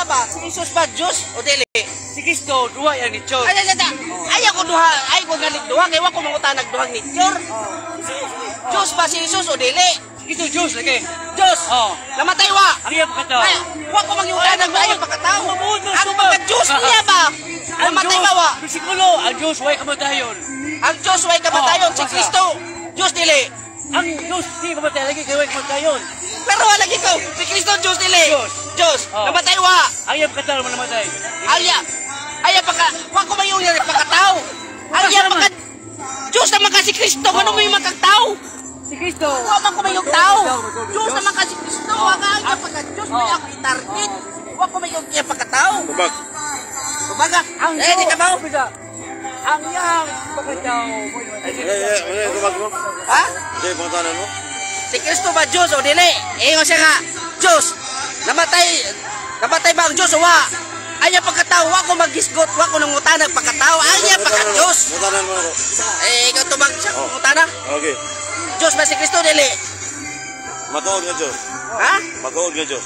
Pangutana ba, si Jesus ba Diyos o dili? Si Kristo, duha yang nature. Ay, ay, ay, ay, ayaw ko duha, ay ko galit duha, kay wa ko mangutanag duhang nature. Diyos ba si Jesus o dili? Si Kristo Diyos lagi. Diyos, Oh. namatay wa. Ang iya pagkatao. Ay, wa ko mangutanag ba ayaw pagkatao. Mabuod mo, Ang suba. Pagka-Diyos niya ba? Ang Namatay Diyos, ba wa? Bersikulo, ang Diyos way kamatayon. Ang Diyos way kamatayon, Oh, si basa. Kristo, Diyos dili. Ang Diyos di kamatay lagi kay way kamatayon. Pero wala lagi ko, si Kristo Diyos dili. Diyos. Diyos, Oh. namatay wa. Ang iya pagkatao mo namatay. Aya, aya pagka, wa ko mayon yung pagkatao. Aya pagka, Diyos naman ka si Kristo, ano mo yung magkatao? Si Kristo. Wa man ko mayong tao. Diyos naman ka si Kristo, wa ka ang pagka Diyos may ako i-target. Wa ko mayong iya pagkatao. Tubag. Kumbaga, Ang eh, di ka ba? Ang iyang pagkatao mo namatay. Eh, eh, tubag mo. Ha? Sige, pangutanan mo. Si Kristo ba Diyos o dili? Eh, siya nga, Diyos, namatay, namatay ba ang Diyos o wa? Aya pagkatao, wa ko magisgot, wa ko nangutanag pagkatao. Aya pagka Diyos. Pangutanan mo ako. Eh, ikaw tubag siya, Oh. ngutana. Okay. Diyos ba si Kristo dili? Matuod nga Diyos. Ha? Matuod nga Diyos.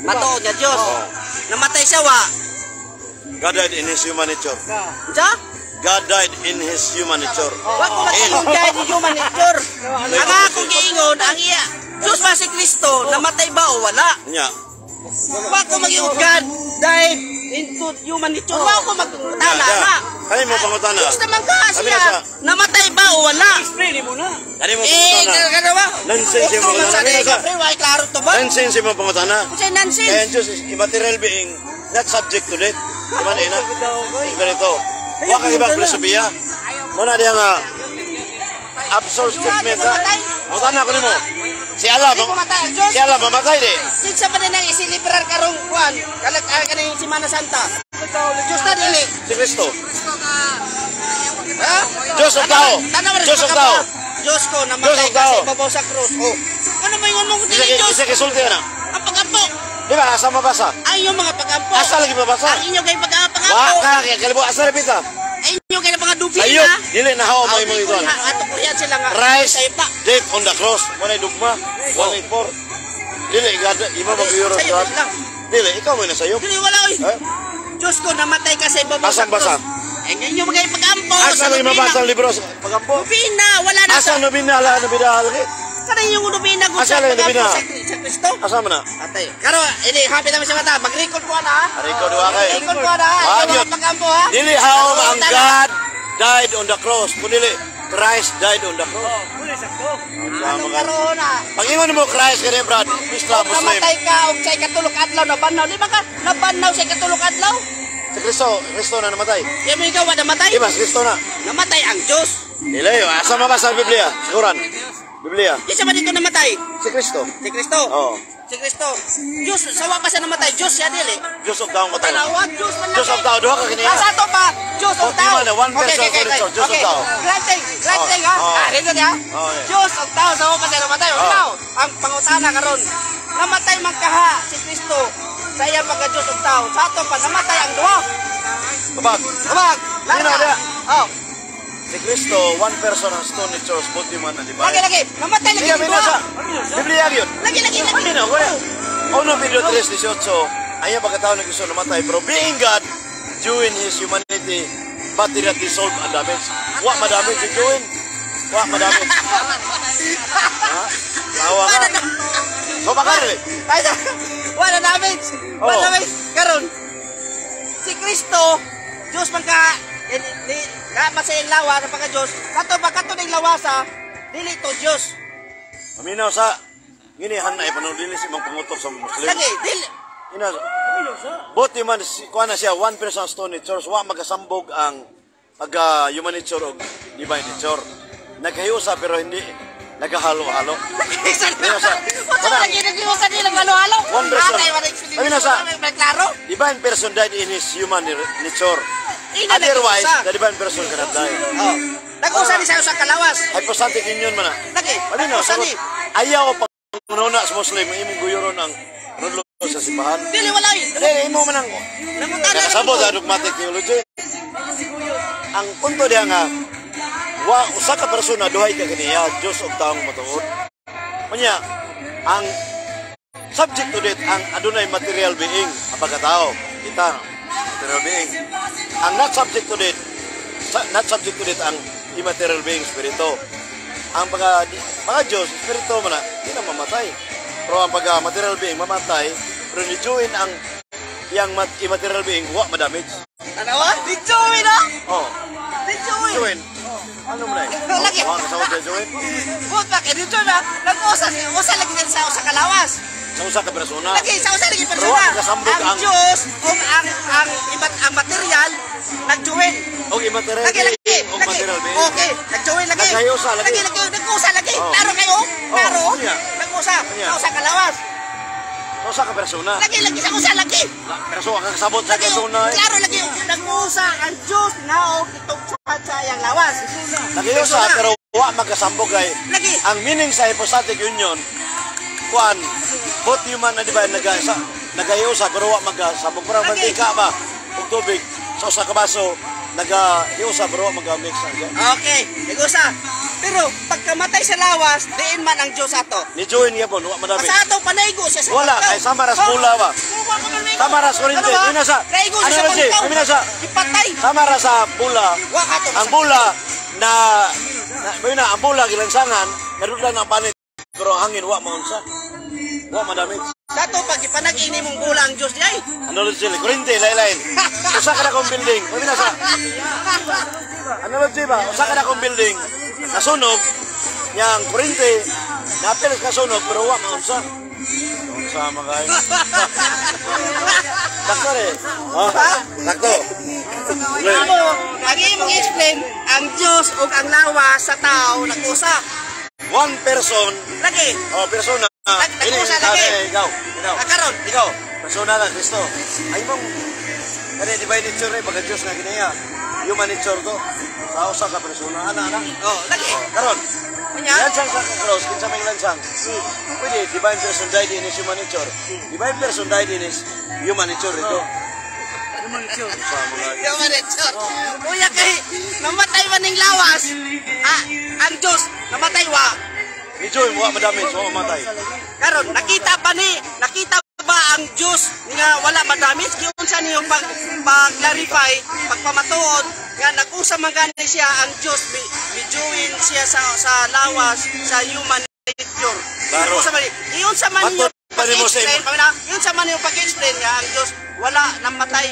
Matuod nga Diyos. Oh. Namatay siya wa. God died in His human nature. Unsa? God died in His human nature. Wa ko mag-ingon dahil ni human nature. Ang akong giingon, ang iya, Diyos ba si Kristo, namatay ba o wala? Nya. Wa ko mag-ingon God died into human nature. Wa ko mag-utana na. Kani mo pangutana. Diyos naman ka Kami siya. na siya. Namatay ba o wala? Explain mo na. Kani mo Eh, pangutana. kano ba? Nonsense yung Utro man mga sa kami na dega, siya. pre, why klaro to ba? Nonsense mo pangutana. Unsay nonsense? Kaya ang Diyos is immaterial being, not subject to death. Di ba na? Ganito. Wa ka ibang filosofiya. Muna diya nga absolute statement ha. Pangutana ko nimo. Si Allah, Di pumatay ang Diyos. si Allah mamatay di. Kinsa pa din ang isilibrar karong kuan? Kalag ah, kaning Semana Santa. Diyos na dili. Si Kristo. Ha? Diyos og tao. Tanaw rin Diyos og tao. Diyos ko Diyos namatay og tao. kasi ibabaw sa krus. Oh. Ano may ingon mo kung Isa dili Diyos? isa kisulti na. Ang pagampo. Di ba asa mabasa? Ang inyong mga pagampo. Asa lagi mabasa? Ang inyong kay Wa pag-apangampo. ka kay kalibo asa ra pita. Ang inyong kay mga dubina. Sayop, dili na hawa may mga ituan. Ato kurihan sila nga. Christ Sayop na. death on the cross. Mo na dugma 184. Dili God imo magyuro Sayop God. lang. Dili ikaw mo na sayop. Dili wala oy. Eh? Diyos ko namatay ka sa ibabaw sa Asang basa? krus. Eh, ngayon yung mga ipagampo. Asa lagi mabasa ang libro sa pagampo? Nobina, wala na Asa sa... nobina la nobina lagi? Kanang yung nobina kung Asa sa lang pagampo nobina? sa Kristo. Asa man na? Atay. Karo, ini happy naman siya mata. Mag-record ko na ha. Record wa kay. Record ko na ha. Wa Ikaw yun. mga pagampo ha. Dili how ang Tana. God died on the cross. Kun dili Christ died on the cross. Oh, muna sakto. Anong karoon na? Pag ingon mo Christ kani brad, Islam Kung Muslim. namatay ka og sa ikatulog adlaw nabanaw, di ba ka nabanaw sa ikatulog adlaw? Si Kristo, Kristo na namatay. Di mo ikaw wa namatay? Di ba si Kristo na? Namatay ang Diyos. Dili, asa mabasa ang Biblia? Siguran. Biblia. Di siya ba dito namatay? Si Kristo. Si Kristo. Oo. Si Kristo. Diyos, sawa pa siya namatay. Diyos siya dili. Diyos of tao matay. Tanawa, Diyos man Diyos of tao, duha ka kiniya. Asa to pa? Diyos of Oh, tao. di man na, one person according to Diyos of tao. Granting, granting ha. Oh, oh. Ah, rito niya. Oh, yeah. Diyos of tao, sawa pa siya namatay. Oh. Now, ang pangutana karon. Namatay man kaha si Kristo sa iyang pagka Diyos of tao. Sa ato pa namatay ang duha. Tubag. Tubag. Sino Larga. dia? Oh, Si Kristo, one person has two natures, both human and divine. lagi lagi. Namatay lagi Biblia, ang duha. binasa. Biblia yun. Lagi lagi lagi. Ano, wala. Uno Pedro 3:18, ang iyang pagkatao na gusto namatay, pero being God, during His humanity, but did not dissolve and damage. Wa madamage si Join. Wa madamage. Ha? Tawa ka. So baka rin. Ay, wala damage. Wala Oh. damage. Karon si Kristo, Diyos man ka eh, ni ka pa sa iyang lawa na pagka Diyos. Kato ba kato ning lawasa, dili to Diyos. Paminaw sa ginihan na ipanood din si imong pangutob sa Muslim. Lagi, dili. Ina, both human, kuha na siya, one person has two natures, wa magasambog ang pagka human nature o divine nature. Nagkahiusa pero hindi naghahalo-halo. Wala lagi nag-iusa nilang halo-halo. One person. Atay, wala explanation. Paminaw sa May klaro. divine person died in his human nature. Ina Otherwise, nag-iusa. the divine person cannot die. Oh. Nag-usa ni sa usa kalawas. Hypostatic union man na. Lagi, Paminaw, nag-usa ni. ayaw pangununa sa Muslim, imong guyuron ang rudlo sa simbahan. Dili wala. Oy. Dili, imo man ang Nangutana na Nakasabot sa dogmatic theology. Ang punto diha nga wa usa ka persona duhay ka kaniya, Dios ug taong matuod. Unya, ang subject to death ang adunay material being. pagkatao. Kita, material being. Ang not subject to death, not subject to death ang immaterial being, spirito. Ang pagka Diyos, espiritu man na, di na mamatay. Pero ang pagka material being, mamatay, pero ni join ang yang immaterial being, wa madamage. Tanawa? Di join ah! Oh, Di join! Join. Ano mo na eh? Lagi. Wa ka sa join? Buot ba kay di join ah? Nag-usa, usa lagi din sa usa ka lawas. Sa usa ka persona. Lagi sa usa lagi Pero persona. wa makasambog Ang Diyos ug ang iba't ang material nag-join. Og immaterial Lagi lagi. being, og Lagi. material being. Okay, nag-join lagi. Nagkahiusa, lagi. Lagi lagi nag-usa lagi. Oh. Klaro kayo? Klaro. Oh, niya. Nag-usa Niya. sa usa ka lawas. Sa usa ka persona. Lagi lagi sa usa lagi. Pero so, ang kasabot sa Lagi, persona eh. klaro lagi nag-usa ang Diyos na og sa iyang lawas. Naghiusa, pero wa magkasambog kay Lagi. Ang meaning sa hypostatic union, kuan, both human na divine nagahiusa pero wa magkasambog. Parang Lagi. mantika ba og tubig sa usa ka baso, nagahiusa pero wa maga-mix. Okay, nag-usa. Pero pagkamatay sa lawas, diin man ang Diyos ato. Ni join gyapon wa madami. Sa ato panaygo siya sa Wala, pagkaw. kay sama ras Oh, bula ba? wa ka man maigo. Sama ras kurente. Ano ba? Yun na sa- Naigo siya ano sa na siya? pagkaw. Yun na sa- Ipatay. Sama ra sa bula. Wa ka to. Ang bula na, na, na ang bula gilansangan, narudlan ang panit pero ang hangin wa maunsa. Wa madamage. Sa ato pag ipanag-ini mong bula ang Diyos diay. Ano rin sila? Kurente, lain-lain. Usa ka na kong building. Pwede na sa... Ano rin ba? Usa ka na kong building. Nasunog. Yang kurente, napil kasunog, pero wa maunsa. Maunsa mga kayo. Sakto eh. Ha? Sakto. Imo, ang imong explain ang Diyos ug ang lawas sa tao nag-usa. One person, Lagi. oh, persona. Nag-usa Ikaw, lagi. Ikaw, ikaw. Ah, karon. Ikaw, persona ka, Kristo. Ay mong, kani divine nature eh, pagka Diyos nga ginaya. Human nature to. Sa usa ka persona, ana, ana. Oh, lagi. Karon, Kanya? lansang sa cross, kinsa may lansang? Pwede, divine person died in his human nature. Divine person died in his human nature ito. Human nature. Sa mga Human nature. Kuya kay namatay man ning lawas. Ah, ang Diyos namatay wa. Medyo wa madami, so mamatay. Karon nakita ba ang Diyos nga wala madamage? Giunsa niyo pag pag-clarify, pagpamatuod nga nag-usa man gani siya ang Diyos, mi-join siya sa lawas sa human nature. Klaro. Giunsa man giunsa man niyo Matod pa nimo sa pag-explain, pamina, giunsa man niyo pag-explain nga ang Diyos wala namatay,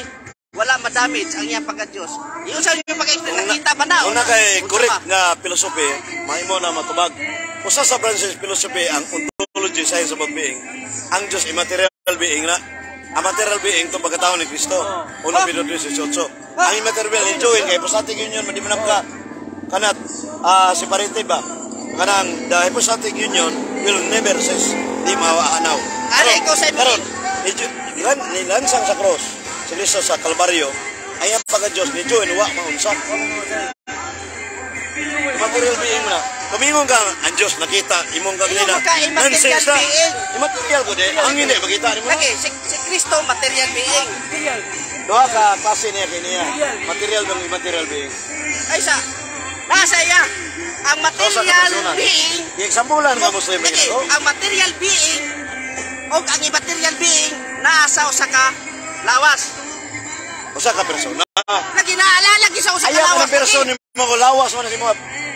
wala madamage ang iyang pagka-Diyos. Giunsa niyo pag-explain, nakita ba na? Una kay Unsa correct ba? nga philosophy, mahimo na matubag. Usa sa branches philosophy ang ontology, science about being. Ang Diyos immaterial being na. Ang material being itong pagkatao ni Kristo. 1 Pedro 3:18. Ang immaterial being, join kay hypostatic union man di man ka kanat separated ba? Kanang the hypostatic union will never cease, di mawaanaw. Ari, ikaw sa Karon, nilansang sa cross si Kristo sa Kalbaryo, ay ang pagka-Diyos ni join wa maunsa. Material being mo na. Kumingon ka, ang Diyos nakita, imong Ingon kaglina. ka, immaterial Nonsense na. being. Immaterial ko di, ang hindi, makita ni mo. Lagi, si Kristo material being. Material. Duha ka klase niya kay niya. Material bang immaterial being? Ay sa nasa iya ang Usa ka material persona. being. I-example nga Muslim Lagi, ito. ang material being o ang immaterial being naasa usa ka lawas. Usa ka persona. Lagi naalala lagi sa usa ka Ayaw ka lawas. ng person mo ko lawas man si mo.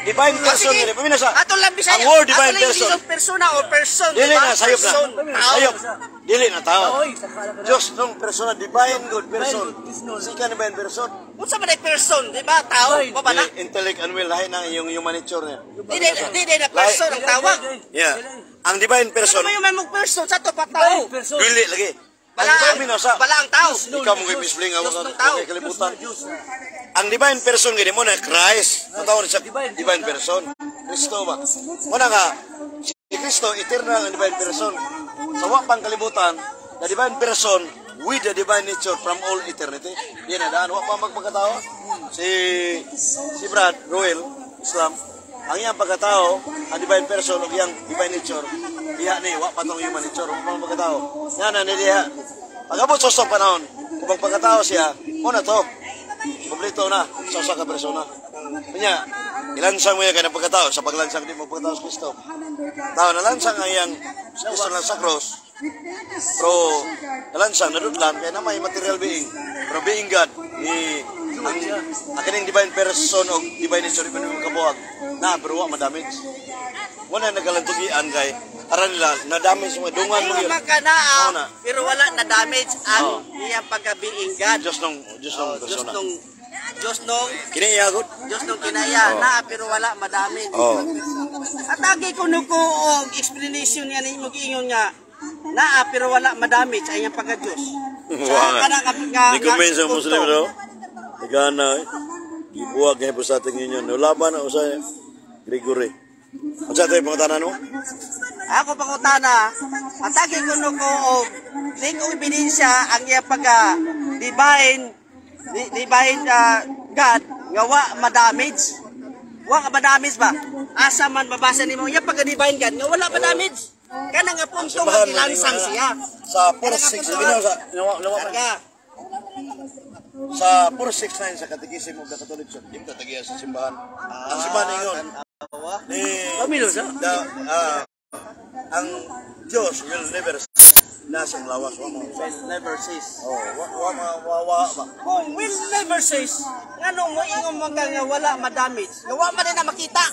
Divine Ah, person sige. ni pamina sa. Ato lang Bisaya. Ang word divine Ato lang person. English, persona o person, Dili diba? na sayop na. Person, tao. Sayop. Dili na tao. Oy, sakala ka na. Diyos nung persona divine good person. Divine good. Sika divine person. Unsa man ay person, di ba? Tao, Divine. ba ba na? Dili, intellect and will lahi na yung human nature niya. Dili na person ang tawag. Yeah. Ang divine person Ano man yung mong person sa to pa tao? Divine person. Dili lagi. Bala Ang ang, divine sa bala ang tao. Ikaw mo kay misling ako Diyos ng tao. kay kalibutan. Ang divine person gini mo na Christ. Matawag siya Divine. divine person. Kristo ba? Muna nga si Kristo eternal ang divine person. Sa wa pang kalibutan, the divine person with the divine nature from all eternity. Di na daan wa pa magpagkatao. Si si Brad Roel Islam ang iyang pagkatao, ang divine person ug iyang divine nature, diha ni wa pa tong human nature, wa pa magpagkatao. Nga na ni diha. Pag-abot sa usang panahon, kung magpagkatao siya, mo na to. Kompleto na sa usa ka persona. Kanya, ilansang mo yan kay pagkatao, sa paglansang di mo pagkatao sa Kristo. Tao na lansang ang iyang Kristo na sa cross. Pero nalansang nadudlan kay na may material being. Pero being God ni ang kaning divine person o divine nature di man kabuhag na pero wa ma-damage. Wala nagalantugian kay aran nila na damage mga dungan mo Ingon yun. man ka naa, Oo na. pero wala na damage ang iyang pagka-being God. Diyos nung Diyos persona. nung Diyos nung Kini iyagot. Diyos nung kinaya na pero wala madamage. Oh. At agi ko no ko og explanation nga nimo giingon nga naa pero wala madamage ay iyang pagka-Diyos. Wa nga. Kana nga Ni comment sa punto. Muslim daw. Igana eh. Gibuwag kay sa ating union. Laban na usay Gregory. Unsa tay pangutanan mo? Ako pangutana, atagi ko no ko og di ko ebidensya ang iyang pagka divine God nga wa madamage. Wa ka madamage ba? Asa man mabasa nimo iyang pagka divine God nga wala madamage. Kana nga punto nga gilansang siya. Sa 469 binaw sa nawa nawa man. Karga. Sa 469 sa Catechism of the Catholic Church, di ta tagiya sa simbahan. Ang simbahan ingon ni Pamilo sa? Ang Diyos will never cease na siyang lawas wa mo. Will never cease. Oh, wa wa wa wa, wa ba. Kung will never cease, nganong mo ingon man ka nga wala madamage, nga wa man din na makita.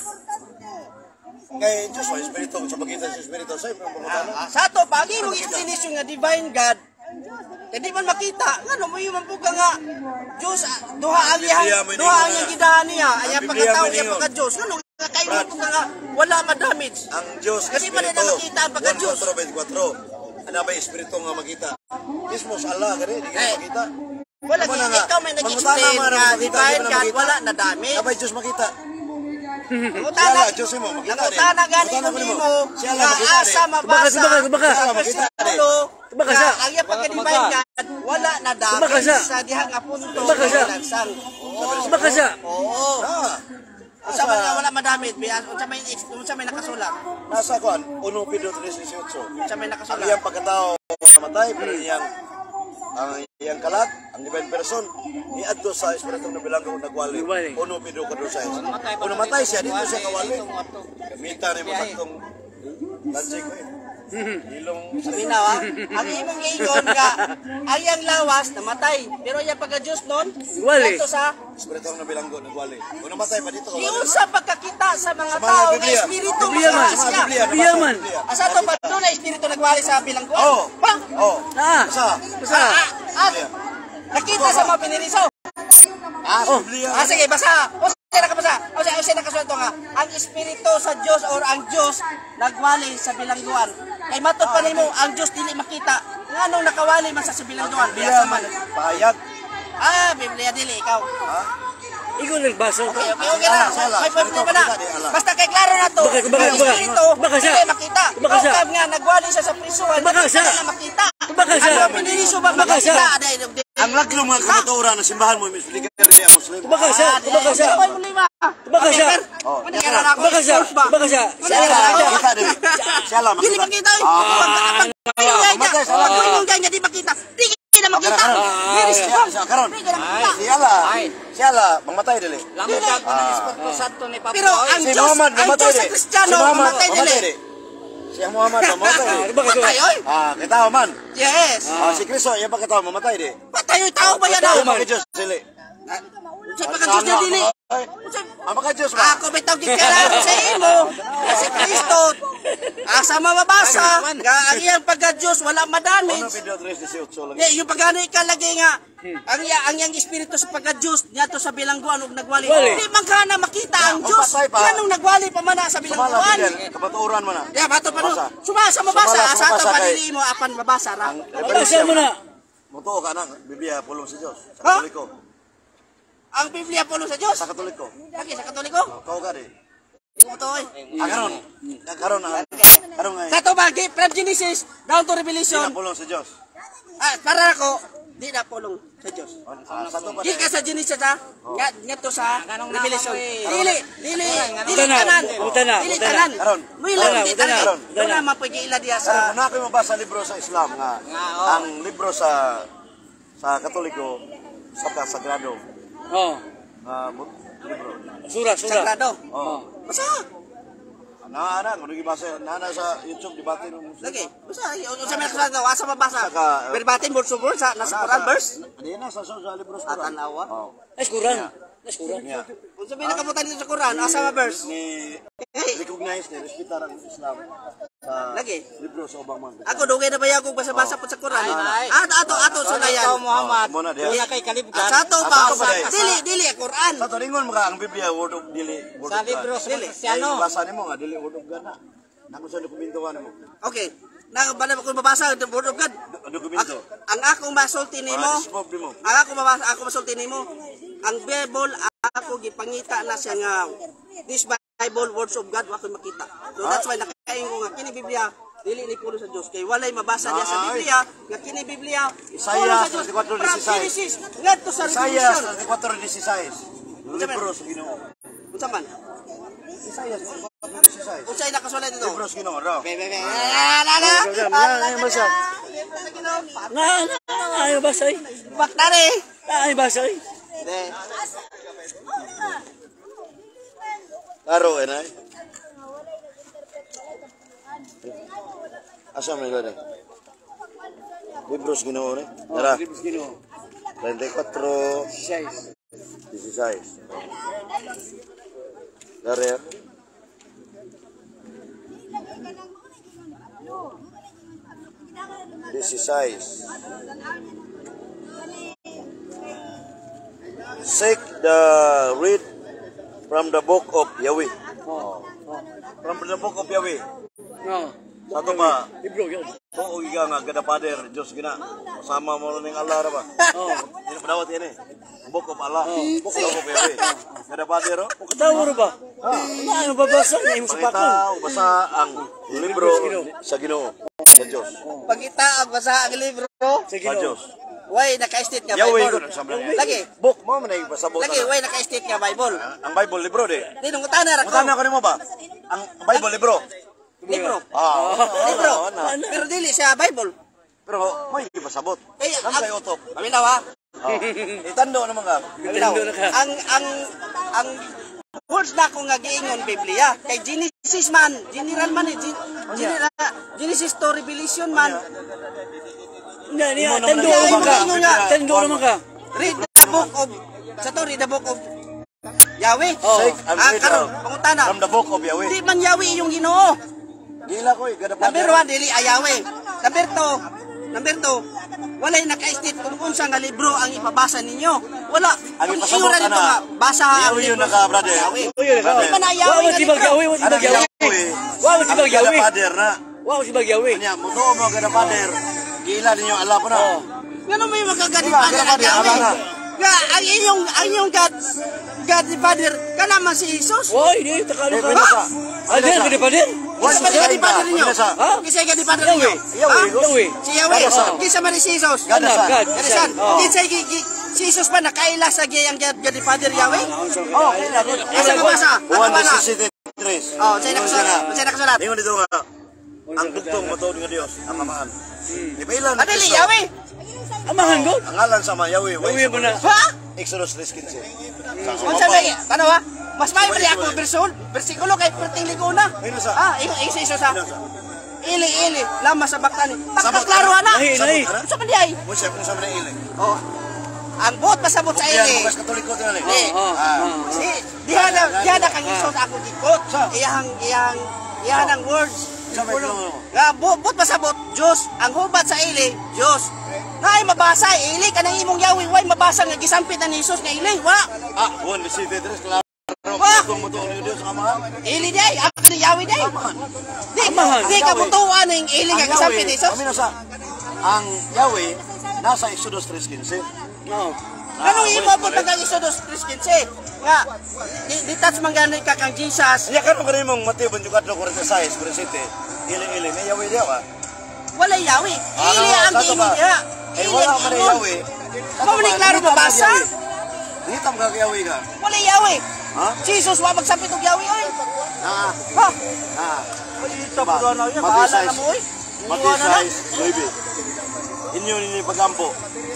Kay Diyos wa espiritu sa pagitan sa espiritu sa imong pangutana. Sa ato pa, ang imong explanation nga divine God, kay di man makita, ngano mo yung ka nga, Diyos, duha ang iyang, Biblia mo duha ang ningon iyang na. gidahan niya, ay ang Ang Biblia pagkatao, mo iyang ningon. pagka-Diyos, ngano nga kayo Brad. mo nga wala madamage. Ang Diyos Kasi pa rin espiritu. na makita ang pagka-Diyos. 1:24. Ano ba espiritu nga makita? Mismo sa Allah gani di Eh, makita. Wala, Tama na nga. ikaw may Mangutana nag-explain man ang nga makita, di divine man na God, makita. wala na damage. Abay Diyos makita. Nangutana, Siya Allah, Diyos mo, makita rin. nangutana gani Nangutana ko ko nimo. nimo, Siya Allah, nga makita rin. asa mabasa, Tubaka, tubaka, tubaka. sa Makita rin. versikulo, Tubaka nga siya. ang iyang pagka-divine God, wala na Tubaka damage siya. sa diha nga punto Tubaka siya. nga lansang. Baka siya. Oo. Ah. Unsa man nga wala madamit, biya unsa may nakasulat? Nasa kuan 1 Pedro 3:18. Unsa may Ang nakasulat? iyang pagkatao namatay pero iyang ang iyang kalat, ang divine person niadto sa espiritu ng bilanggo nagwali. Nagwali. 1 Pedro 4:6. Kung namatay siya dito siya kawali. Gamita nimo saktong logic ko eh. Ilong Sabi na ha, ang imong ingon nga ang iyang lawas namatay, pero iyang pagka-Diyos nun, Wali. adto sa espiritu ng bilanggo nagwali. Kung namatay pa dito kawali. giunsa pagkakita sa mga Sa mga tao nga Biblia. espiritu Biblia man. mas Sa mga siya. Biblia, Biblia nabasa man. Biblia. Asa to pa doon na espiritu nagwali sa bilangguan? Oh. Pa? Oh. Ah. Sa Basta. Ah, nakita sa mga piniriso. Ah, sa Biblia. Ah, sige, basa. O sige, nakabasa. O sige, nakasulat to nga. Ang espiritu sa Diyos or ang Diyos nagwali sa bilangguan. Kay matod pa nimo, ang Diyos dili makita. Nganong nakawali man sa bilangguan? Biblia Biyasa man man. pahayag. Ah, Biblia dili ikaw. Ha? Ikaw nagbasa. Okay na. Ala, ala. May problema na. Makita di, ala. Basta kay klaro na to. Baka, baka, Ang baka. espiritu Baka siya. dili makita. Baka siya. Kung nga nagwali siya sa prisuhan, Baka siya. dili na makita. Baka siya. Ang mga piniriso ba Baka siya. makita? Dahil- Ang laglong mga kamatuoran ng simbahan mo, Miss Ligar di ang Muslim. Baka siya. Baka siya. Baka siya. Oh. Baka siya. Baka siya. Siya lang. Makita din. Siya lang, Dili makita. makita oy. Ah. Pag Mamatay sa lahat. pag niya di makita. Di na makita. Very Siya, strong. siya, karon. Di na makita. Si Allah. Si Allah, mamatay dili. Lamdag ko ng Espiritu Santo ni Papa. Pero ang Si Diyos, Muhammad, ang mamatay Diyos sa dili. Kristiyano, Si Muhammad, mamatay mamatay dili. dili. Si Muhammad, mamatay dili. Baka siya. Patay oy. Ah, kita man. Yes. Ah, si Kristo, iya pa kita mamatay di. Patay oy tao ba yan? Ang oh? mga Diyos dili. Sa pagka Diyos niya dili. Ay, ang mga Diyos ba? Ako bitaw giklaro sa imo nga si Kristo asa mababasa nga ang iyang pagka Diyos wala Ano madamage. Pedro 3:18 lagi. Di, yung pagani ka lagi nga ang iyang espiritu sa pagka-Diyos niadto sa bilangguan ug nagwali. Wali. Di man ka na makita ang Kung Diyos. patay pa. Nganong nagwali pa man na sa Sumala bilangguan. Biblia, kamatuoran man na. Ya, bato pa no. Basa. Sumasa mabasa Sumala, asa ato sumabasa pa kay- dili mo apan mabasa ra. Ang Basa mo na. Mutuo ka na, Biblia pulong sa Diyos. Sa Ha? Katoliko. Ang Biblia pulo sa Diyos. Sa Katoliko. Lagi sa Katoliko. Kau ka di. Di ko to oy. Ah, karon. Ah, karon ah. Karon nga. Sa to ba from Genesis down to Di na Revelation. pulong sa Diyos. Ah, para ako di na pulong sa Diyos. Ah, sa to pa. Di ka sa Genesis ha. Nga ngadto sa Nganong Revelation. naman, eh. Dili, dili, dili Utana, tanan. utana, Dili utana. tanan. Karon. Muila Utana, di utana. tanan. Karon. Doon na mapagila diya Karon sa kung na ako'y mabasa libro sa Islam nga Nga, oh. ang libro sa Katoliko sa Sagrado Oh. nga libro. Sura, sura. Sagrado. Oh. Basta. Na ana, kung gibasa na na sa YouTube debate ng Muslim. Lagi. Basta unsa may nakasulat daw, asa mabasa? Verbatim, word to word sa nasa Quran verse. Di na sa libro sa Ah, Quran. tanawa. Oh. Ay, Quran. Ay, Quran. Niya. Unsa may nakabutan dito sa Quran, asa ma verse? Ni recognize ni respetar ang Islam sa Lagi. libro sa ubang mga. Ako dugay na ba ko basa-basa po sa Quran. Ay, ay. Ato ato ato sulayan. Ikaw, Muhammad. Oh, muna diha. Uya kay kalibgan. Ah, sa ato ba? Ato ba, day? Dili dili Quran. Sa tulingon mga ang Biblia word of dili word Sa of God. libro sa Dili. mga Kristiyano. Ay, basa nimo nga dili word of God na. Nako sa dokumento ka nimo. Okay. Na bala ko mabasa the word of God. Dokumento. Ang akong masulti nimo, Ah, disprove nimo. ang ako mabasa ako masulti nimo, ang Bible ako gipangita na siya nga this Bible words of God wa ko makita. So that's why nakaingon nga kini Biblia dili ni pulo sa Dios kay walay mabasa diya sa Ay. Biblia nga kini Biblia Isaiah pulo sa Dios. 34:16. From Genesis ngadto sa Isaiah Revelation. 34:16. Libro sa Ginoo. Unsa man? Isaiah 34:16. Unsay nakasulat dito? Libro sa Ginoo raw. Be be be. Ah, la la. Na, na, basa. Na, na, ay, basa ay. Baktare. Ay, basa ay. De. Klaro eh nay. Asa man gani? Libro sa Ginoo ni. Tara. Libro sa Ginoo. 34 16. 16. Dare. 16. Seek the read from the book of Yahweh. Oh. From the book of Yahweh. No. Sa ato ba, Libro yun. tuo ka nga gada Father, Diyos gina. Kasama mo rin Allah ra ba? Oh. Hindi na padawat yan eh. Book of Allah. Book of Yahweh. Gada Father, oh. Katawa ro ba? Na, ano babasa? Na imo sa Pangita, pakol. basa ang libro sa Ginoo, sa Diyos. Pangita ang basa ang libro. Sa Sa Ginoo. Diyos. Way naka-state nga Yahweh Bible. ko sa niya. Lagi. Book mo man ay pasabot. Lagi way naka-state nga Bible. Ang Bible libro di. Di nung utana ra ko. Mutana ko nimo ba? Ang Bible libro. Libro. Ah, Libro. na. Pero dili siya Bible. Pero may pasabot. Kaya Nang kay utok. Paminaw ha. Oh. Itando naman ka. Paminaw. Itando na ka. Ang words na ako nga giingon Biblia kay Genesis man, general man eh, general, Genesis to Revelation man. Na, niya, Imo naman tando na- naman ka. Imo nga. Tando naman ka. Read the book of sa to read the book of Yahweh. Oh. Seek and Ah, read karon pangutana. from the book of Yahweh. Di man Yahweh yung Ginoo. Gila ko eh, gada Number Father. 1 dili ay Yahweh. Number 2, walay naka-state kung unsa nga libro ang ipabasa ninyo. Wala. Ang Kung ipasabot ingon na dito ana. nga, basa ang Yahweh yun libro naka, brother. Yahweh. Uy, yun, Brother. Di man na Wa Yahweh mo nga si libro. Bagyawi, wa si Anang Bagyawi. Yahweh. Wa mo si Ang gada Bagyawi. Father na. Wa mo si Bagyawi. Kanya, mutuo mo gada Father. Gila ninyo Allah ko na. Oh. Ngano may mga Diba, God Father ang God Father, Yahweh? ama na. Nga ang inyong God Father kana man si Jesus. Woi, di takalo Eh, ka. pwede sa. Ah, di ka pa din. Kinsa man God Father ninyo? Pwede sa. Ha? Kinsa God Father ninyo? Yahweh. Ha? Yahweh. Si Yahweh. God Son. Kinsa man si Jesus? God Son. God. Gadisan. Oh. Kinsa si Jesus pa nakaila sa giyang God Father Yahweh? Oh, kila ko. Asa mabasa? Ato Juan ba na? 17:3. Oh, say nakasulat. Say nakasulat. Ingon dito nga ang dugtong matuod nga Dios ang Amahan. Di ba ilan? Adili Yahweh. Amahan god. Ang ngalan sa Ama Yahweh. Yahweh mo na. Ha? Exodus 3:15. Unsa may tanaw ha? Mas may bali ako version, bersikulo kay perting liguna. Ayun sa. Ah, ingon ingon sa Jesus ha. Ayun sa. Ili ili lama sa baktani. Sabot. Taktak klaro ana. Lahi, lahi. Unsa man di ay? Mo siya kung sa man ili. Oh. Ang buot pasabot sa Yan ili. mo kas Katoliko tingali. Di. Oh, Ah. Si diha na kang Jesus ako gikot. Iyahang iyahang iyahang ang words. Sa may plano. Nga buot pasabot Dios ang hubat sa ili Dios. Naay mabasa ili kanang imong Yahweh way mabasa nga gisampit na ni Jesus nga ili wa. Ah, Juan 17:3 klaro. Wah! Dugtong matuod nga Dios ang Amahan. Ili di ay ako ni Yahweh di ay. Di Amahan. di ka mutuan ning ili nga Ang gisampit Yahweh, ni Jesus. kami nasa ang Yahweh nasa Exodus 3:15. No. Anong Ah, imo po pag Exodus 3:15 nga di, di touch man gani ka kang Jesus Iya karon karon mong Mateo 24:46, 47. Ili-ili may Yahweh diya ba? walay Yahweh. Ili ang Ah, sa ato giingon ba? diha. Eh Ili wala ang man giingon. Yahweh. Mao ni klaro mabasa. Dito ka Yahweh ka. Walay Yahweh. Ha? Jesus wa magsampit og Yahweh oy. Ah, Ha? ah. Sa buwan na yun, bahala na mo oy. Mateo 6:9. Inyo ninyo pagampo.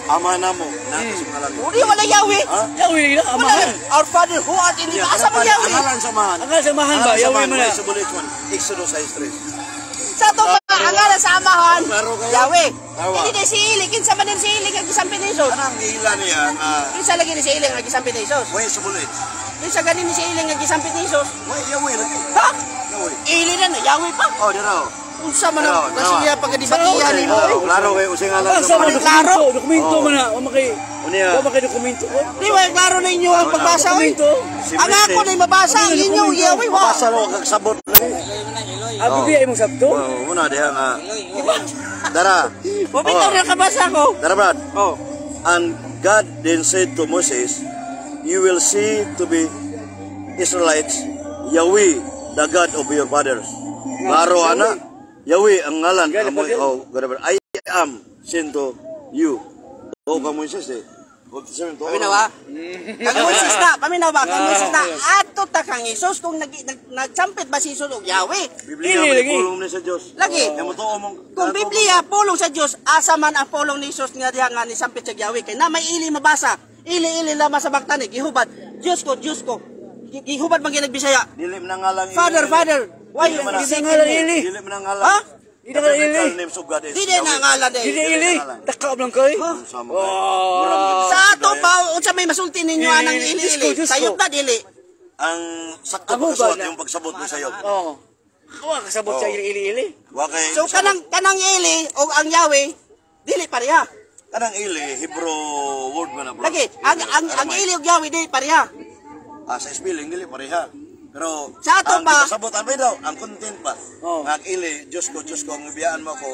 Ama namo Naa sa ngalan. Uri wala Yahweh. Yahweh na, Wala amahan. lang. Our Father who art in heaven. Asa man Ang Yahweh? ngalan sa amahan. Ang ngalan sa amahan ba? Yahweh man na. Exodus 6:3. Sa ato pa, ang ngalan sa amahan, Klaro kayo. Yahweh. Klaro. Hindi na si Ili. Kinsa man din si Ili nga gisampit ni Jesus? Kanang giila niya nga Kinsa lagi ni si Ili nga gisampit ni Jesus? way sa bulit. Kinsa gani ni si Ili nga gisampit ni Jesus? Way Yahweh lagi. Ha? Yahweh. Ili na na, Yahweh pa. Oh, dira. Unsa man Klaro, ang kasi niya pagkadibatihan ni mo? Oh, klaro kay usay ngalan Asa sa man amahan. Klaro. dokumento? Dokumento man na. Wa makay Unya. wa makay dokumento ko. Di ba klaro na inyo ang pagbasa oy? Dokumento. Ang ako na mabasa ang inyo Yahweh wa. Basa ro kag sabot lagi. Ang Biblia imong sabto. Oh, muna diha nga. Dara. Bumitaw na kabasa ko. Dara, Brad. Oh. And God then said to Moses, "You will see to be Israelites, Yahweh, the God of your fathers." Klaro ana. Yahweh ang ngalan God of amoy father. oh, God of- I am sent to you. Oh, kang Moises eh. Paminaw ba? Kang Moises na, paminaw ba? Kang Moises na, ato ta kang Jesus kung nag, nag, nagsampit ba si Jesus og Yahweh? Biblia Dili, man lagi. pulong ni sa Dios. Lagi. Yang mo tuo mong Kung Biblia pulong sa Dios, asa man ang pulong ni Jesus nga diha nga nisampit sa Yahweh kay na may ili mabasa. Ili-ili lamang sa baktan eh, gihubad. Diyos ko, Diyos ko. Gihubad man ginagbisaya. Dili man ang ngalan. Father, Father, why you Dili man ang- forsaken ngalan me? ili. Dili man ang ngalan. Ha? Dili man ang The ili. names of God is Dili na Yahweh. ngalan eh. Dili ili. Takaab lang kay. Sama kay. Mura man Sa ato pa, unsa may masulti ninyo Ili, anang ili. ili-ili? Diyos ko, Diyos ko. Sayop na dili. Ang sakto Amo ba pagkasuwat na? yung pagsabot mo sa iyo. Oh. Wa kasabot sa ili ili. Wa kay So kanang kanang ili o ang Yahweh dili pareha. Kanang ili Hebrew word man na, bro. Lagi, ang ili ug Yahweh dili pareha. Ah, sa spelling dili pareha. Pero Sa ato ang pa- pasabot ang daw, ang content pa. Oh. Nga ang ili, Diyos ko, Diyos ko, ang ibiyaan mo ako,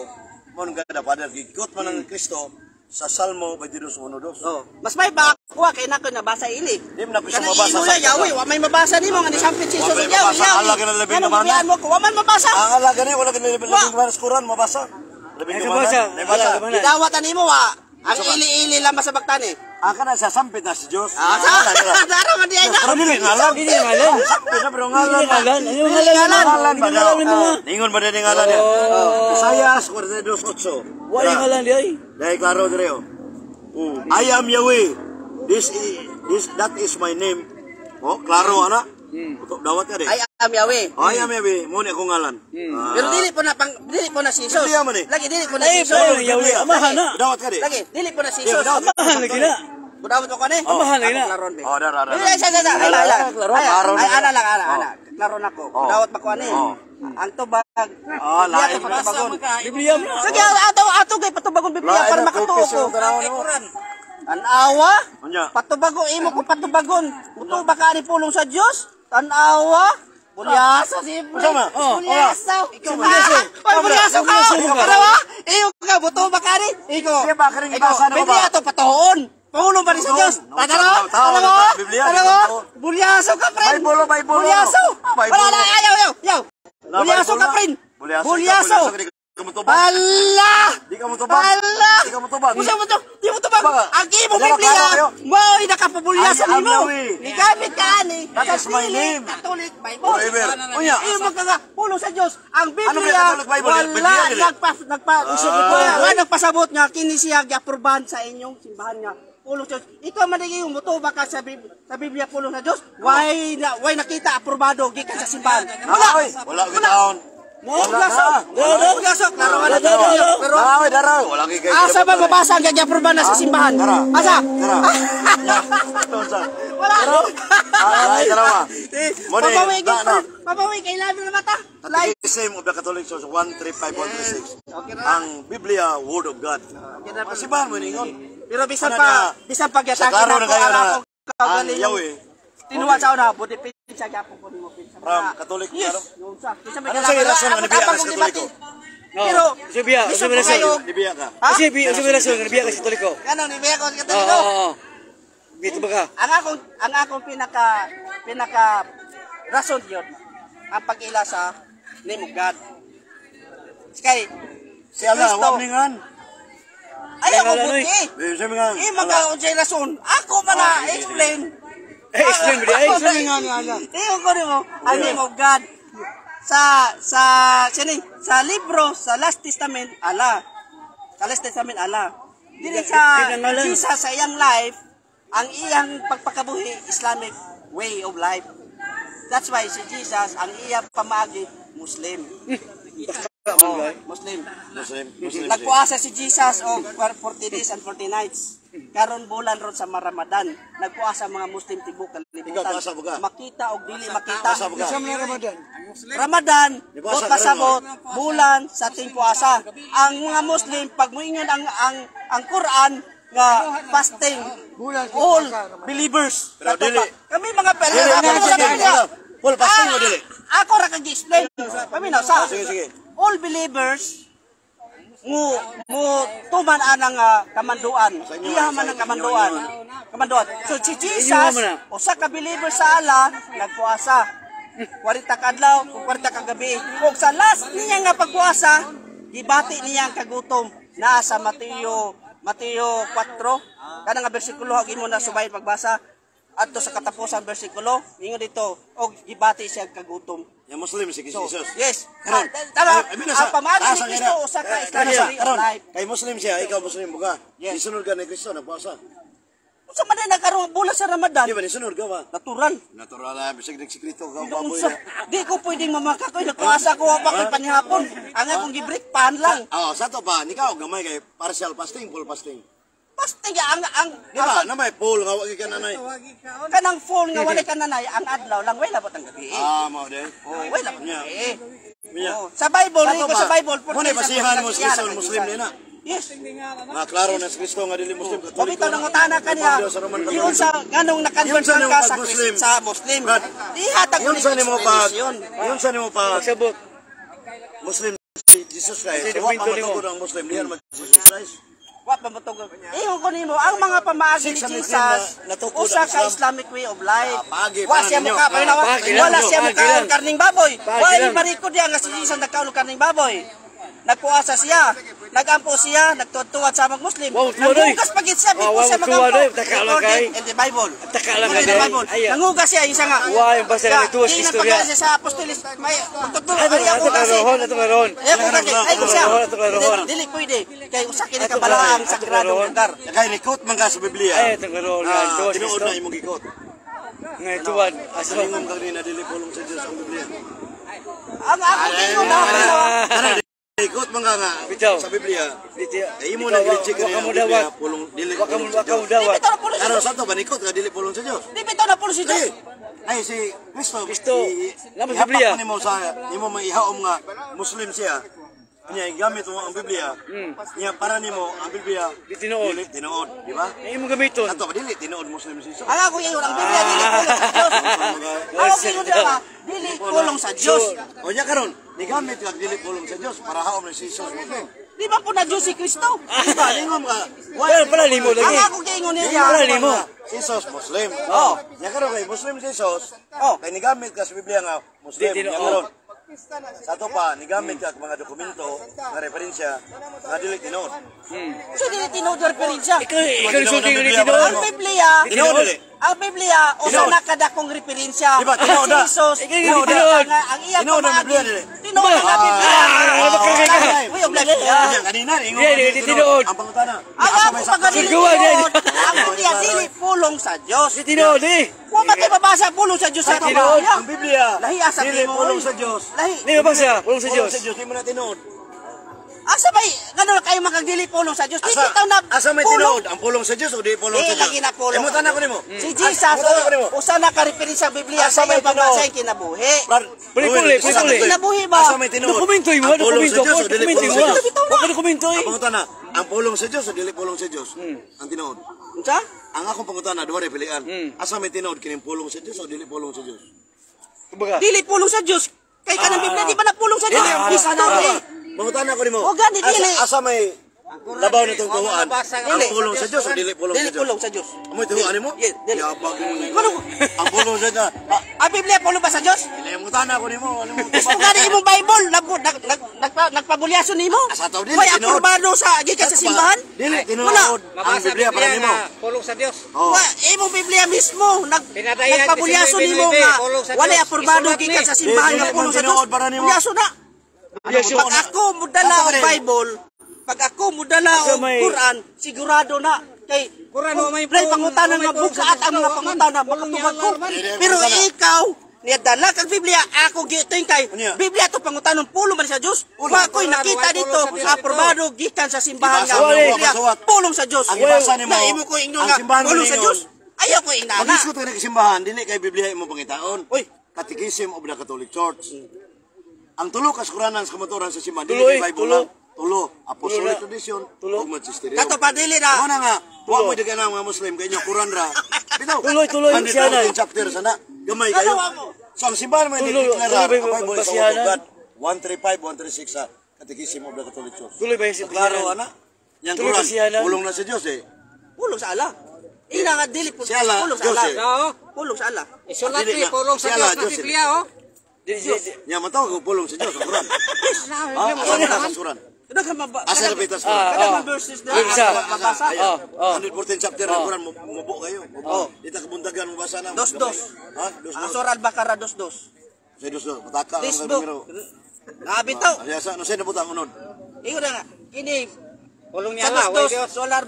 mo nang God the Father, gikot man ang Kristo sa Salmo 22:1-2. Oh. Mas may ba ako kay nako nabasa ili. Di man ako siya Kanang mabasa ilo sa na Yahweh, wa may mabasa nimo nga nisampit si Wa Jesus may ug Yahweh. mabasa, Yahweh. ala ka na labing Nganong gamana. gibiyaan mo ko, wa man mabasa. Ang ala gani wala gani labing Wa. labing sa Quran mabasa. Labing Ay, gamana. mabasa. Nabasa. Ala, gamana. Gidawat nimo wa. Ang ili-ili lang sa baktan eh. Ang kana sa sampit na si Diyos. Ah, sa dara man di ay na. Pero dili ngalan. Dili ngalan. Sampit na pero ngalan. Dili ngalan. Ano Dili ngalan? ngalan. Ngalan ba Dili ngalan daw? mo nga. Ningon ba din ngalan niya? Isaias 42:8. Wa yung ngalan di ay. Dahil klaro dire oh. I am Yahweh. This that is my name. Oh, klaro ana. Utok dawat ka di. I am Yahweh. I am Yahweh, mo ni akong ngalan. Ah. Pero dili po na pang dili po na si Jesus. Biblia man eh. Lagi dili po na si Ay, Jesus. pero Yahweh, amahan na. Dawat ka di. Lagi dili po na si Di, Jesus. dawat ka. Amahan lagi na. Budawat mo ko ni. Amahan lagi na. Ako klaron be. Oh, dara dara. Ay, sa sa sa. Ay, ay, ay. Klaro, Ay, klaro. ay, ana lang, ana, ana. Klaro na ko. Oh. Budawat ba ko ani? Oh. Ang tubag. Ah, lain. Biblia to patubagon. Biblia mo na. Sige, ato ato kay patubagon Biblia Lain para ang makatuo kopis ko. yung tanaw nimo. Tanawa. Unya. Patubago imo ko patubagon. Mutuba ka ani pulong sa Dios. Tanawa. Bulyaso si Unsa man? Oh, Bulyaso. Ikaw, bulyaso. Oy, bulyaso ka. Bulyaso ka. Tanawa. Iyo ka butuba ka ani. Iko. Di ba, kaning ibasa na ba? Biblia to patuon. Pulong ba ni sa Dios? No, Tanawa. tao, Tanawa. Biblia, Tanawa. tao. Bulyaso ka, friend. Bible, Bible. Bulyaso. Bible. Wala na, ayaw, ayaw, ayaw. Na, Bulyaso Bible ka, na. friend. Bulyaso. Bulyaso. Ka, Di ka mutubag. Ala! Di ka mutubag. Ala! Di ka mutubag. Unsa mo to? Di mo tubag. Baka. Ang imo Wala, Biblia, klaro kayo. mo'y nakapabulyasa I am nimo. Yahweh. Gigamit ka ani. That sa is my dili name. Catholic Bible. Forever. Unya. Imo ka nga pulong sa Dios. Ang Ano ba Biblia yung Catholic Bible? wala Biblia dili? nagpa nagpa wala nagpasabot nga kini siya giaprobahan sa inyong simbahan nga pulong sa Dios. Ikaw man yung mutuba ka sa Biblia pulong sa Dios. Why nakita aprobado gikan sa simbahan? Wala. Wala. Wala gitaon. Mo glaso. Wala. Mo glaso. Klaro ka na. Wala. Wala. Pero Daraw, daraw. Wala kay kay. asa ba mabasa ang gagiaproba na sa simbahan? Tara. Asa? Tara. Ito sa. Wala. Ah, ay, tara ma. Eh, Mo ni, Papawi, na, na. papawi, kailangan na mata. Like. Catechism of the Catholic Church 135136. Okay na. Ang Biblia, Word of God. Okay na. Masibahan mo ningon. Pero bisan Ano pa, na? bisan pa Sa gyatake klaro na na ko kayo ang na akong ang kaugalingon. Yahweh Tinuwa sa una, buti pinsa gyapon ko nimo pinsa. From Catholic, Yes. ano? Yung sa. Kinsa may Ano sa rason nga Ako nibiya ka tapang sa kong Katoliko? debate. Pero, Sa biya, bisan sa po biya. kayo, Nibiya ka. Ha? Kasi bi, sa rason nga biya ka sa Katoliko. Ganun, nibiya ko sa Oo, Katoliko. oo, oo. Dito ba ka? Ang akong pinaka pinaka rason yun ang pag-ila sa name of God. Kay Si Allah, Kristo. wa ningan. Ay ako Ngalan, oy. buti. Eh, sabi nga. Eh magka unsay rason. Ako man na explain. Eh, explain mo di ay. Sabi nga nga. Tingnan ko nimo ang name of God sa sini sa libro sa Last Testament ala. Sa Last Testament ala. Dili sa Di na ngalan. Jesus sa iyang life, ang iyang pagpakabuhi, Islamic way of life. That's why si Jesus, ang iyang pamaagi, Muslim. Oh, Muslim. Muslim, Muslim. Nagpuasa si Jesus og 40 days and 40 nights. Karon bulan ron sa Ramadan, nagpuasa mga Muslim tibok kalibutan. Ikaw, puasa ba ka? Makita og dili makita. Puasa ba ka? Ramadan, Di ba bot sa pasabot, bulan sa ating puasa. Ang mga Muslim, pag moingon ang Quran nga fasting, all believers. Pero dili. Kami mga Dili, pera. dili, Ako sa dili, Biblia. Full fasting o dili? Ako ra kag explain. Kami na sa. Ah, sige, sige. All believers mo mo tuman anang kamanduan. Sa inyo, Iya man sa ang inyo, kamanduan. inyo. Kamanduan. So si Jesus, Inyo man na. Usa ka believer sa Allah, nagpuasa. 40 ka adlaw, ug 40 ka gabi. Ug sa last niya nga pagpuasa, gibati niya ang kagutom. Naa sa Mateo 4, kanang nga bersikulo ug imo na subayin pagbasa adto sa katapusan bersikulo, ingon dito, og gibati siya ang kagutom. Yang Muslim si So, Jesus. yes. Karon. Ah, tama. Ay, mina sa- Ang pamaagi taas ni ang Kristo ina. usa ka Eh, Islamic karon, way of karon, life. kay Muslim siya, ikaw Muslim mo ka. Yes. Isunod ka ni Kristo nagpuasa. Unsa man din nagkaroon bulan sa Ramadan? Di ba nisunod ka ba? Natural. Natural na, bisag nagsikrito ka baboy. Unsa? Di ko pwedeng mamaka ko. Nagpuasa ko pa ko'y panihapon. Ang akong gibreak pan lang. Oh, sa to pa, nikaw gamay kay partial fasting, full fasting. Fasting ang Di ba? Na may full nga wagi ka nanay. Kanang full nga wala ka nanay ang adlaw lang, wala labot ang gabi. Ah, mao de. Oh, wala labot ang Yeah. gabi. Miya. Oh, sa Bible, Sa to ko ba? sa Bible, Mo ni basihan mo si 40 Kristo, Muslim ni na. Yes. Nga klaro na si Kristo nga dili Muslim, Katoliko. Pabitaw ng utana kaniya. Pablo sa Roman Catholic. Yun sa nganong nakanvert Yun sa nimo ka sa pag-Muslim. Sa Muslim. Brad, Ihatag Yun sa nimo pag explanation. yun sa nimo pag Pagsabot. Muslim si Jesus Christ. Kasi Wa pa dokumento nimo. matugod ang Muslim diyan man Jesus Christ. Wa pa matugod. Ingon ko nimo ang mga pamaagi ni 613 Jesus na natukod usa ang ka Islam. Islamic way of life. Ah, paagi Wa pa siya ninyo. muka, paminawa. Paagi lang, Wala siya paagi muka lang. ang karning baboy. Paagi Wa lang. mariko diya nga si Jesus nagkaon og karning baboy. Nagpuasa siya, nagampo siya, nagtuwad-tuwad sa mga Muslim. Wow, tuwa doy. Nangugas pagit siya, Wow, before wow, siya tuwa magampo. doy. Taka lang Recorded kay. in the Bible. Taka lang Recorded in the kay. Bible. Ay, ah. Nangugas siya, isa nga. Wow, yung basta Kaya, nagtuwas di istorya. nagpagka siya sa apostolis, may magtuturo, Ato, ay, ako ato kasi. karohon, ato karohon. Ay, ako kasi, ay, ko siya. Ato karohon. Dili pwede. Kay usa kini Ato ka balaang karohon. Ato sagradong karohon. lugar. Kay nikot man ka sa Biblia. Ay, atong karohon nga, Ah, tuwas tinuod Kristo. na imong gikot. Nga tuwad. Aso. Alingon kag ni na dili pulong sa Dios ang Biblia. Ang ako gingon na Kana ikot man ka nga Bitaw. sa Biblia. Dito. Kay imo nang gi-check Wa ni ka ang mo Biblia dawat. pulong dili Wa ka mo pulong sa wa ka mo Dios. dawat. Di bitaw na pulong sa Karon Diyos. sa to ba nikot nga dili pulong sa Dios. Di bitaw na pulong sa Diyos. Ay, ay si Kristo. Kristo, laman sa ihapak Biblia. mo nimo sa nimo maihaom nga Muslim siya. Niya gamit mo ang Biblia. Niya para nimo ang Biblia Di tinuod. Dili tinuod, di ba? Nga imong gamiton. Ato ba dili tinuod Muslim si Jesus. Ang ako ingon ang Biblia dili pulong sa Diyos. Ang ako ingon diba, dili pulong sa Diyos. O niya karon, nigamit ka dili pulong sa Dios para haom ni si Jesus Muslim. Di ba po na Diyos si Kristo? Di ba lingon ka? Pero pala limo lagi. Ang ako giingon niya. Pala limo. Si Jesus Muslim. Oh. Niya karon kay Muslim si Jesus. Oh. Kay nigamit ka sa Biblia nga Muslim. Di tinuod. Niya karon. Sa ato pa, nigamit ka ang mga dokumento, nga referensya, nga dili tinuod. So dili tinuod ang referensya. Ikaw ikaw Tinuod sulti ang nga Biblia, tinuod. Ang Biblia, Tinuod dili. ang Biblia usa Tinuod. na kadakong referensya. Di ba, tinuod Si na. Jesus, Ikaw yung tinuod. ang iyang Tinuod ang pamaagi. Biblia, dili. Tinuod ang Biblia. Ah, baka ka. Way of life. Yeah. Niya kanina ingon Dili, ka dili tinuod. Ang pangutana. Ang Asa ako may sakto? pagka dili Surguan, yan. tinuod, ang Biblia dili pulong sa Diyos. Di tinuod eh. Wa man kay mabasa pulong sa Diyos sa Ay, tinuod. Biblia. Ang Biblia. Lahi asa dili tinuod. pulong sa Dios. Lahi. Di ba basa? Pulong sa Pulong Dios. sa Dios, di mo na tinuod. Asa may ngano kayo makagdili pulong sa Diyos? Di Asa, bitaw na asa may pulong. tinuod? Ang pulong sa Dios o di pulong Di sa Dios? lagi na pulong. Eh, mo tanan ko nimo. Si Jesus, Mo tanan ko nimo. usa na ka referensya sa Biblia Asa sa may iyang pamasa tinuod? yung kinabuhi. Brad, Puli, Ruel, puli, asa puli. may- Kinabuhi ba? Asa may tinuod? Dokumento imo, Ang pulong dokumento. sa Dios o dili Dokumento pulong imo. sa Dios? Wa ka dokumento eh. Ang pangutana, ang pulong sa Dios o dili pulong sa Dios? Ang tinuod. Unsa? Ang akong pangutana, duha rin pilian. Asa may tinuod kining pulong sa Dios o dili pulong sa Dios? Kumbaga. Dili pulong sa Diyos. Kay kanang Biblia di ba na pulong sa Diyos? Dili ang History. Pangutana ko nimo. O gani, dili. Asa may labaw nitong tuhuan? Ang Dili. pulong sa Dios o dili pulong sa Dili Dios? pulong sa Diyos. Amoy tuhuan nimo? Yes, dili. Yabag mo. Ano? Ang pulong sa Dios. Ah, Ang Biblia pulong ba sa Diyos? dili pangutana ko nimo. Ano mo? Gusto gani imong Bible, nagpabulyaso nimo. Asa taw dili May tinuod. aprobado sa gikan sa simbahan? Dili tinuod. Wala. Ang Biblia para nimo. Pulong sa Dios. Oh. Wa imong Biblia mismo Pinadayan, nagpabulyaso 19, nimo nga pulong sa walay Diyos. aprobado Isulat ni. gikan sa simbahan Dili, nga pulong sa tinuod Diyos. para nimo. Bulyaso na. Bulyaso. Pag ako modala Asa og man eh? Bible, Pag ako mudala Asa og may- Quran, sigurado na kay Quran, kung wa may may pulong- pangutana wa may nga pulong sa bukaat ang Diyos, mga wa man. pangutana Pulong ni makatubag ko. Allah man. Pero ikaw, niya dala kag Biblia, ako giting kay Unya. Biblia to pangutanon pulong man sa Dios. Wa ko'y Quran, nakita way dito pulong sa Diyos aprobado gikan sa simbahan nga Ibasa mo, Biblia. basuwat. Pulong sa Dios. Ang ibasa nimo, Na imo ko ingnon ang nga simbahan mo pulong sa ningon. Dios. Ayaw ko inana. Pag-isgot ka ng simbahan, dili kay Biblia imo pangitaon. Uy. Catechism of the Catholic Church. Ang tulo ka skuranan sa kamatuoran sa simbahan, dili Tulo, kay eh, Bible tulo. lang. Tulo, Apostolic Tulo na. tradition, Tulo. ug magisterium. Kato pa dili na. Mo na nga, wa mo dagan ang mga Muslim kay inyo Quran ra. Bitaw. Tuloy, tuloy, siya na. 114 chapter sana. Gamay kayo. Ano, wa mo? So ang simbahan mo Tuloy, declare tuloy ba ang yung Bible is the word of basihanan? God. 135, 136 sa Catechism of the Catholic Church. Tuloy ba yung Klaro simbahan? ana. Yang Tuloy Quran, basihanan? pulong na si Dios eh. Pulong sa Allah. Ina nga dili po. Si Allah, Pulong sa Diyos Allah. eh. Oo. Pulong sa Allah. Isulat Dili ni na. pulong sa Siya Diyos la, na Diyos eh. Biblia oh. Di- di- di- Nya matawag og pulong sa Dios ang Quran. Ah, asa na sa Quran? Daghan man ba? Asa na pitas Quran? Ah, Kada ah. man verses na Wait, isa. mabasa. Ah, ah. 114 chapter ng Quran, mubo kayo. Mubo. Di ta kabuntagan mo basa na. Dos, dos. Ha? Dos Ang dos. Surah Al-Baqarah 2:2. Sa dos dos. Pataka This ang book. numero. Nabitaw. Ay, asa no sino butang unod. Ingon na nga kini Pulong ni sa Allah, dos way dos Diyos. Surah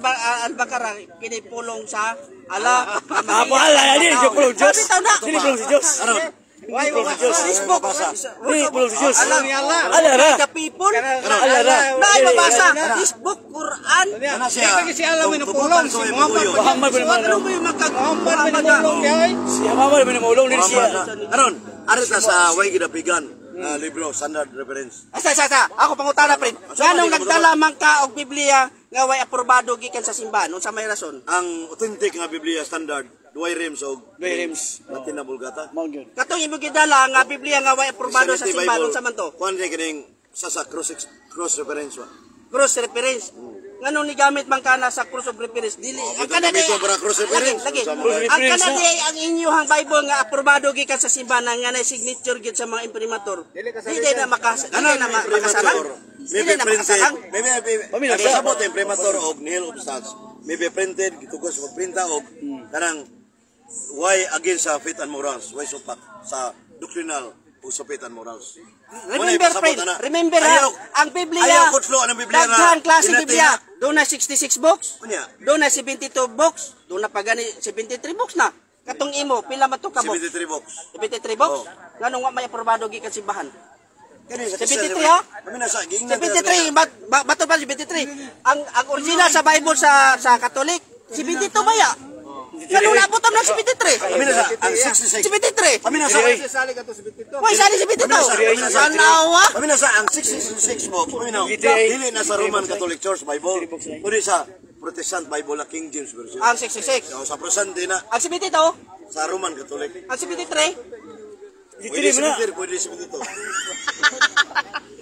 Al-Baqarah kini pulong sa Allah. Ah, po, Allah, dili siya pulong Diyos. Nabitaw na. Dili pulong sa Diyos. Aron. Dili pulong sa Diyos. This book. Mabasa. Dili pulong sa Diyos. Allah ni Allah. Allah ra. The people. Allah ra. Na ay mabasa. This book Quran. Ana siya. Di si Allah may napulong si Tubutan sa Muhammad. ibuyo. Muhammad bin Ano Muhammad. ba yung magkag Muhammad may napulong kay. Si Muhammad bin Maulong dili siya. Muhammad na. Aron, ari ta sa way gidapigan na libro standard reference. Asa, asa, asa. Ako pangutana, friend. Nganong nagdala man ka og Biblia nga way aprobado gikan sa simbahan? Unsa may rason? Ang authentic nga Biblia standard, duay rems og Duay rems. Latin na Vulgata. Mao gyud. Katong imong gidala nga Biblia nga way aprobado sa Christianity simbahan, Bible, unsa man to? Kuan niya kining sa cross cross reference wa. Cross reference. Nganong nigamit man kana sa cross of reference? Dili. Oh, ito gamiton para cross reference. Lagi, lagi. Unsa man Cross Ang reference kana na. di ay ang inyong Bible nga aprobado gikan sa simbahan nga nay signature gyud sa mga imprimatur. Dili na makas dili Ano na makasalang. Maybe Dili na printed. makasalang. Maybe Pamilya maybe sa- sabot imprimatur og nihil obstats. Maybe printed gitugos magprinta og kanang why against sa faith and morals, why supak sa doctrinal o sa faith and morals. Remember, friend, remember ha, ang Biblia, Ayaw kutlo ang Biblia na daghan klase dinati Biblia. na. Doon na 66 books, Unya. doon na 72 books, doon na pa gani 73 books na. Katong imo, pila man to ka books? 73 books. 73 books? Oh. Nganong wa may aprobado gikan simbahan? Kani sa 73 ha? Kami na sa giingnan 73, bato pa 73. Ang original sa Bible sa Catholic, 72 ba ya? Ganun na butom ng 73. Kami na sa ang 66. 73. Kami na sa Why sali 72? Tanawa. Kami na sa ang 666 books. Kami na dili na sa Roman Catholic Church Bible. Kundi sa Protestant Bible na King James Version. Ang 66. So, sa Protestant din na Ang 72, sa Roman Catholic. ang 73, Pwede Dili mo na. 73, pwede 72.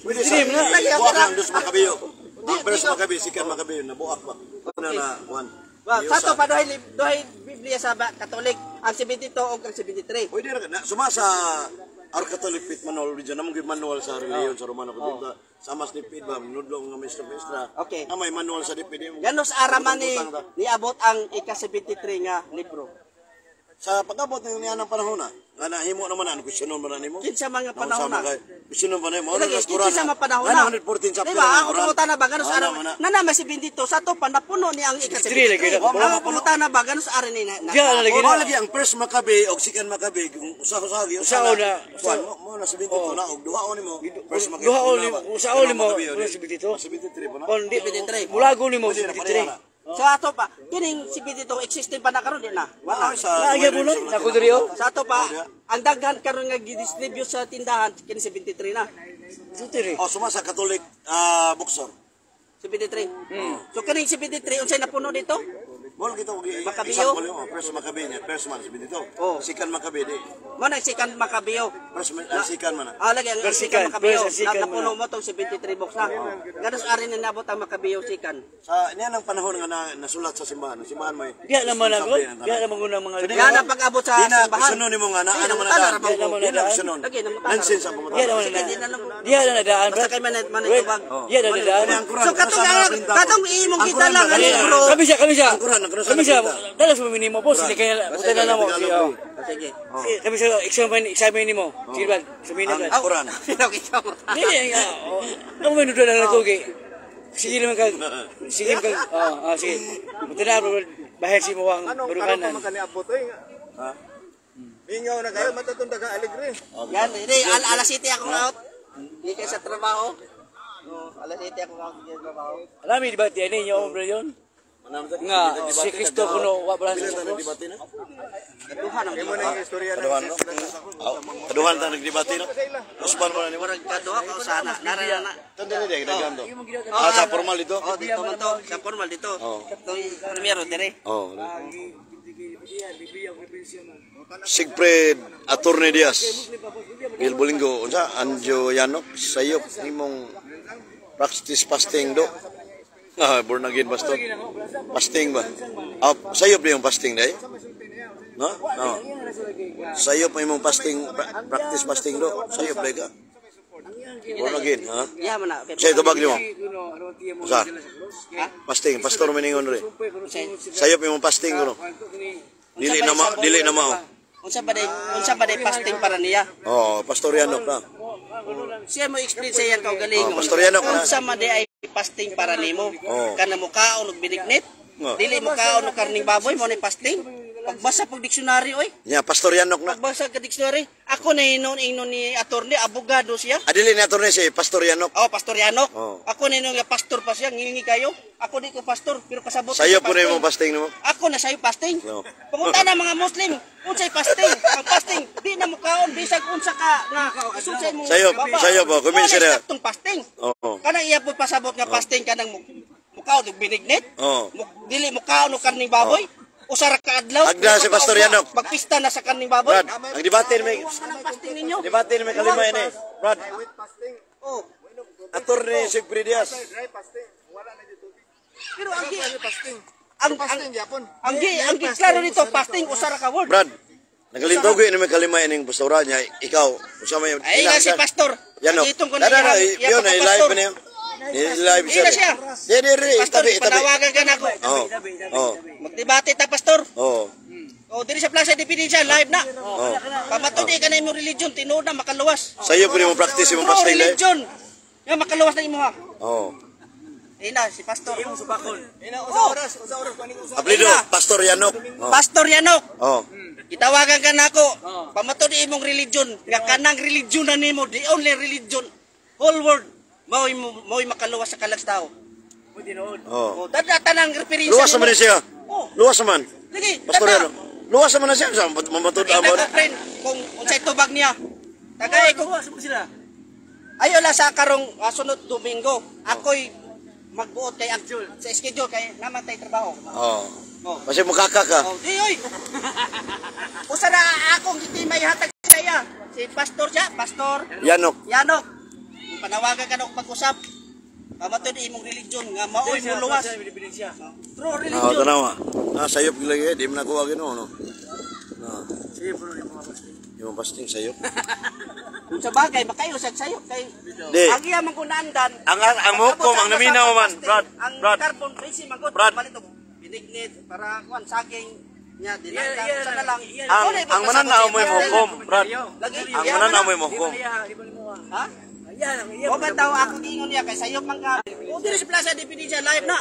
Pwede sa Dili mo na. buak lang dos Makabiyo. Ang first Makabiyo, second Makabiyo, nabuak ba? Una na, one. Well, sa to pa duhay duhay Biblia sa Catholic ang 72 ug ang 73. Pwede na, suma sa our Catholic faith manual religion, namong gyud manual sa religion sa Romano Catholic. Sa mas nipid ba, nudlo nga maestra maestra. Okay. Na may manual sa DepEd. Ganos ara man ni niabot ang ika-73 nga libro. Sa pag-abot ng niya ng panahon na, nga nahimo naman na, ano questionon ba na nimo? Kinsa mga panahon na? Questionon ba nimo? Lagi, kinsa mga panahon na. 114 chapter. Di ba? ng Ako Quran. pangutana ba ganos Ana, ara mana. na na may 72 sa to pa napuno ni ang ika-73. lagi na. Ako pangutana ba ganos ara ni na. Diyan na lagi Mao na. lagi ang first Maccabi og second Maccabi kung usa-usa gi Usa na. Kuan mo mo na 72 na og duhaon nimo first Maccabi. Duhaon una nimo, ba? usaon nimo, Maccabi, una 72. 73 pa na. Kon di 73. mulago nimo Pwede na, pareha 73. na. Sa ato pa kining 72 existing pa na karon di na. Wala. Wala sa Naa gyud mo ako diri oh. Sa ato pa ang daghan karon nga gidistribute sa tindahan kini 73 na. 73. Oh, suma sa Catholic bookstore. 73. So kining 73 unsay napuno dito? Mao kita og Maccabi, example mo, first Maccabi niya, first man 72. Oh. Second Maccabi di. Mo nang second Maccabi. First man, second man. Ah, lagi ang First second second, Maccabi. first second Napuno mo tong 73 box na. Ganos ari na nabot ang Maccabi second. Sa niya ng panahon nga nasulat sa simbahan, ang simbahan may Diya naman ako. responsable ng Diya tanan. naman ko ng mga Yan ang pag-abot sa Di na simbahan. kusunon nimo nga na Di, ano man namutana na. ra ba Di naman Di na na- kusunon. Lagi, namutana Nonsense ra. ang Diya naman Sige, na. di na lang. Diya na nadaan. Basta kay man man Wait, tubag. Diya na nadaan. Ang Quran, So katong kung saan nakaprint ako. katong imong Ang kita Quran lang ba? ang libro. Kami siya, kami siya. Ang Quran, ang Quran Kami siya. sa Dala sa minimo po. Sige kaya buta na mo. Tagalog, Sige, oh. Sige. Sige, kami siya examine examine nimo. Sige ba? Examine Ang ba? Quran. Sino kita mo? Dili nga. Ang may nudo na lang tugi. Sige naman kag sige kag oh, sige. Buti na bro, bahil si mo ang Anong karon pa barukanan. man kani abot oy? Ha? Mingaw na kayo matatong daga alegre. Yan, hindi, alas 7 akong out. Hindi kayo sa trabaho. Oo, alas 7 akong out hindi sa trabaho. Alam di ba tiyan ninyo bro yun? Nga si Kristo kuno wa bala sa cross. Debate na. Kaduhan ang Imo na yung istorya na. Kaduhan no? Aw, kaduhan ta nagdebate no? Usban mo na nimo. Murag kaduha ka usana. Nara na na. Tanda ni dai dagan to. Ah, sa formal dito. Oh, dito man to. Sa formal dito. Oo. Itong primero dire. Oh. Sigfred Attorney Diaz. Gil Bolingo, unsa Anjo Yanok sayop nimong practice fasting do. Ah, born again pastor. Fasting ba? Ah, sayop na yung fasting day. No? No. Sayop mo imong fasting practice fasting do. Sayop day ka. Born again, ha? Yeah, man na. Okay. Sa tubag nimo. Kuno ano tiyan mo Sa? sila sa cross. Fasting, pastor miningon re. Sayop imong fasting kuno. Dili na ma, dili na mao. Unsa ba day fasting para niya? Oh, Pastor Yanok na. Siya mo explain sa iyang kaugalingon. Oh, Pastor Yanok na. Unsa man day ay fasting para nimo? Oh. Kana mo kaon og binignit? Oh. Dili mo kaon og karning baboy mo ni fasting? Pagbasa pag dictionary oy. Nya, Pastor Yanok na. Pagbasa ka dictionary, ako na hinon ingnon ni attorney abogado siya. Adili ni attorney si Pastor Yanok. Oh, Pastor Yanok. Oh. Ako na hinon nga pastor pa siya, ngingi kayo. Ako di ko pastor, pero kasabot ko Sayo sa po na imong fasting nimo. Ako na sayo fasting. No. Pangunta na mga Muslim, unsay fasting? Ang fasting, di na mukaon bisag unsa ka nga isunsay mo. Sayo, sayo po, kuminsi na. Tong fasting. Oo. Kanang iya po pasabot nga fasting kanang mukaon og binignit. Oo. Dili mukaon og karning baboy. Usa ra ka adlaw. Agda si Pastor Yanok. Magpista na sa karning baboy. Brad, ang debate ni may Kanang fasting ninyo. debate ni may kalima ini. Brad, Wet fasting, Oh. attorney Sigfrid Diaz. dry fasting, wala na dito. Pero ang gi Fasting. ang ang Fasting gyapon. ang gi klaro nito fasting usa ra ka word. Brad, nagalintogoy ni may kalima ining pastora niya. Ikaw, usa may Ay nga si Pastor. Yanok. Ang itong ko na Na, na, na, iya- iya yun, pa ay ka, live Pastor. pa niya. Ni live siya. Ina siya. Di, di, di, Pastor, itabi, itabi. panawagan ka na ako. Oo. Oo. Magdebate ta, Pastor. Oo. O, diri sa Plaza Independencia, live na. Oo. Pamatudi ka na imong religion, tinuod na makaluwas. Sayo po nimo practice imong True fasting day. religion. Nga makaluwas na imo ha. Oo. Ina, si Pastor. Ina usa oras, usa oras kuan usa. Aplido, Ina. Pastor Yanok. Oo. Pastor Yanok, Oo. gitawagan ka na ako. Pamatudi imong religion, nga kanang religion na nimo, the only religion, whole world, mao'y mao'y makaluwas sa kalags tao. Oo. O, dada tanang referensya Luwas naman nimo. ni siya. Oh. Luwas naman. Lagi, Pastor dada. Yanok. Luwas naman na siya. Sa mamatud Tingnan amo. ko, friend, kung unsay tubag niya. Tagay ko. sila. Ayo lang sa karong sunod Domingo. Ako'y magbuot kay sa schedule kay namatay trabaho. Oo. Oh. Kasi mukaka ka. Oh, di oy. Usa na akong gitimay hatag sa iya. Si pastor siya, Pastor Yanok. Yanok. Kung panawagan ka na og pag-usap. Pamatud imong religion nga maoy mo luwas. True Oo, religion. tanawa. Ah, sayop lagi di mo nakuha Ginoo no. Ah. Sige bro, di mo mapasting. Yung fasting sayop. Kung sa bagay makayo sa sayo kay Di. ang iya man kunaandan. Ang hukom, ang naminaw man, Brad, Ang Brad. carbon tracing man gud, Brad. palit og binignit para kuan saging nya Yeah, dinangkan yeah, sa na lang. yeah. Ang Wala, ang mananaw mo pasabot sa hukom, Brad. Lagi, Ang iya mananaw man mo hukom. Di ba mo Ha? Ayan, iya. O ba tao ako giingon niya kay sayop man ka. O diri sa Plaza Independencia live na.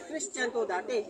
Christian ko dati.